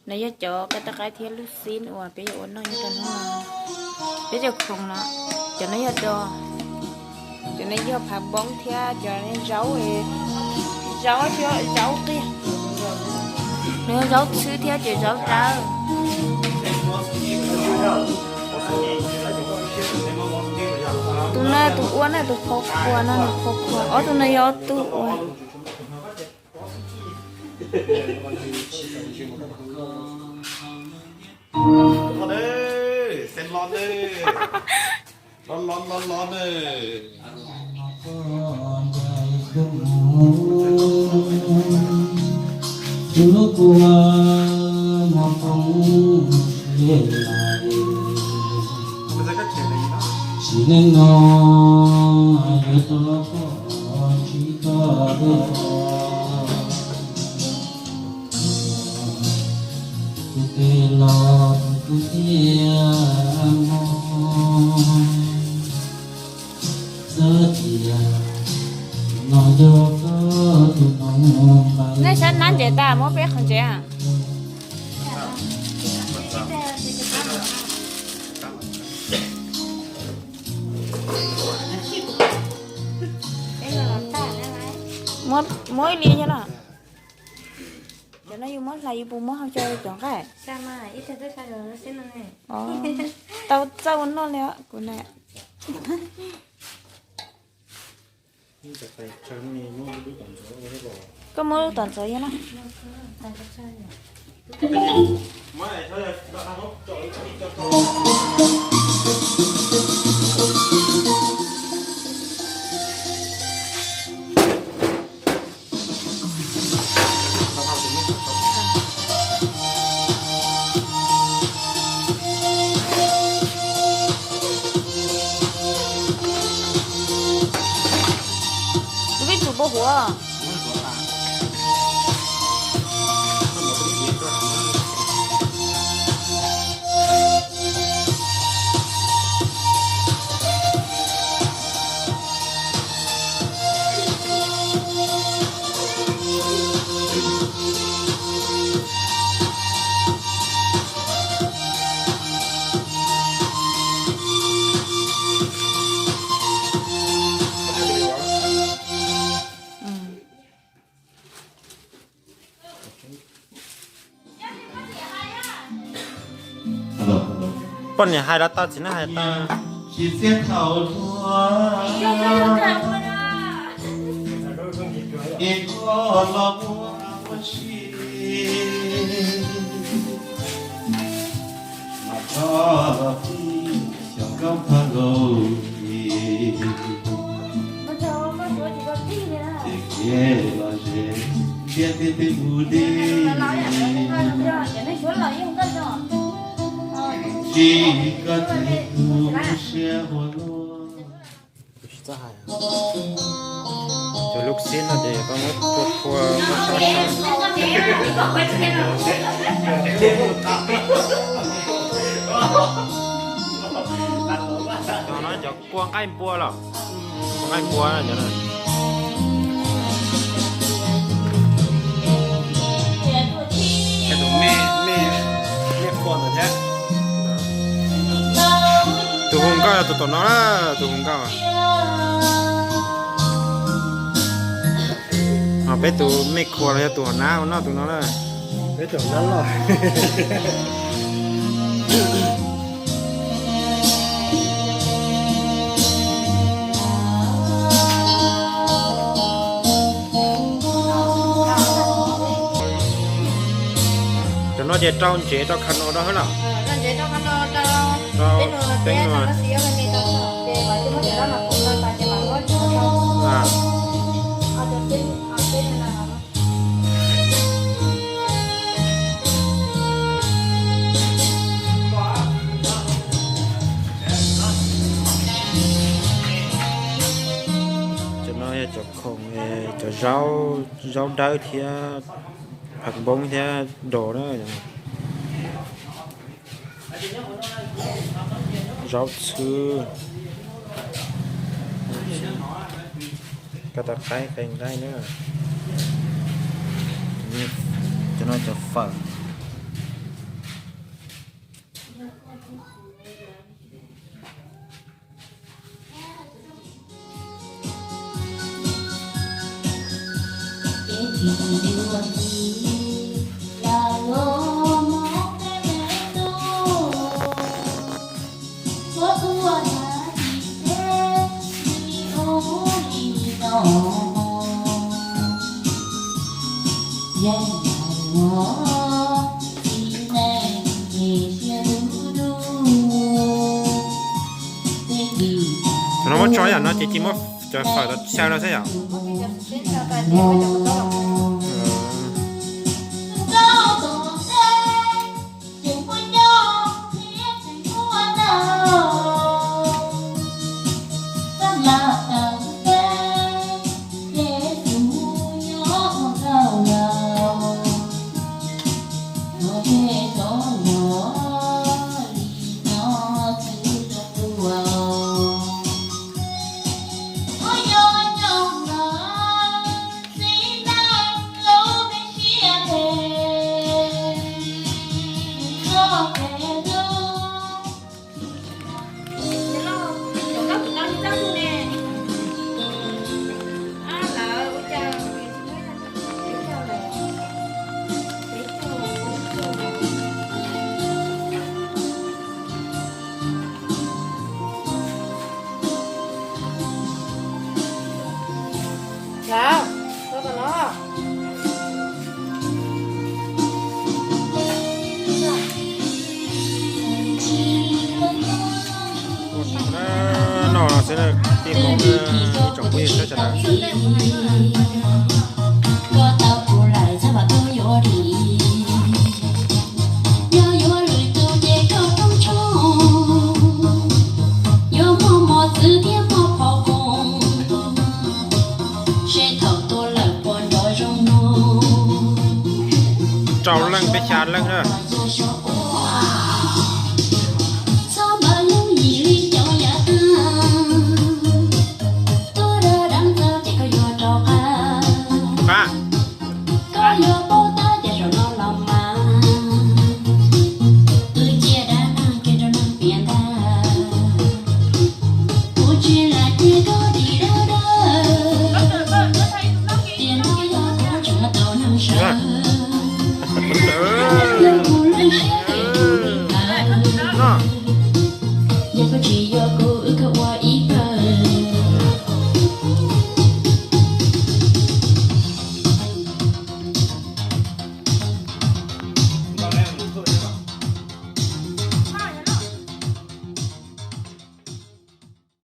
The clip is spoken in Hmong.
No yog cov qab tab qaib thiab lub xib uas peb yuav ua noj nyob rau hnub no. Peb cov khoom no, cov no yog do, cov no yog phav npoob thiab cov zaub, zaub, zaub qias. No yog zaub txhwb thiab cov zaub dawb. Tus no tus ua na, tus qhua qhua no, tus qhua qhua. Ob tug no yog ob tug ua. Nej saib nab ntsev tas, muab peb qhov ntsev. Muab ib li thiab los? Cov no yus muab hlais yus puas muab hau cov cov nqaij? Tau txawj ua noj li kuv na. Koj muab lub tom ntxuav yog na. Kuv pib tsum pua huv. Poj niam hais los tau, txiv neej hais tau. Tsis txiaj thaum luag, es koj los muaj ua si. Mas koj los txij xyov koj pab nkaus li. Ces kev los ze, thiab tej twb mus deb. Tsis koj ces kuv siab ua luaj. Cov lub xib no ces koj muab phua phua, muab sab sab. Cov no cov kua nqaij npua los? Kua nqaij npua cov no. Tus hu nkauj yog tus tom no na, tus hu nkauj. Ho peb tus mej khuas los yog tus hauv nab ua noj tus no na. Peb tus hauv nab loj. Cov no ces rau ntsev rau kha no rau hab los? Rau teeb no. Cov no yog cov khoom, cov zaub, zaub dawb thiab phav npoob thiab dos na. Zaub txhwb, kab tab qaib qe nqaij na. Cov no cov fawm. Thaum no muab tso yam no ces cia muab cov fawm tau xyaw no xwb yom. Ua tau na, noj no xwb na, tij Hmoob na, ib tsoom phooj ywg sawv daws. Koj tau kuv lawm txhob pom koj yuav dim. Yog yuav lwm tus ces koj rooj tshoob, yuav muaj mos txwv thiab muaj phom koos, seb thaum tuag lawm puas nrov zoo no. Rau leej peb xya leej na. Txhob npawg yooj yim li cov yav tag, tuag dab deev txog ces koj yuav rov qab. Koj yuav paub tab ces zaum no los mas, wb ciaj dab neeg kiag rau neeg piav ntag. Kuv tsis lam cia koj dim dawb dawb, tiam no yog kuv tseem tau neeg sawv, yog kuv lub siab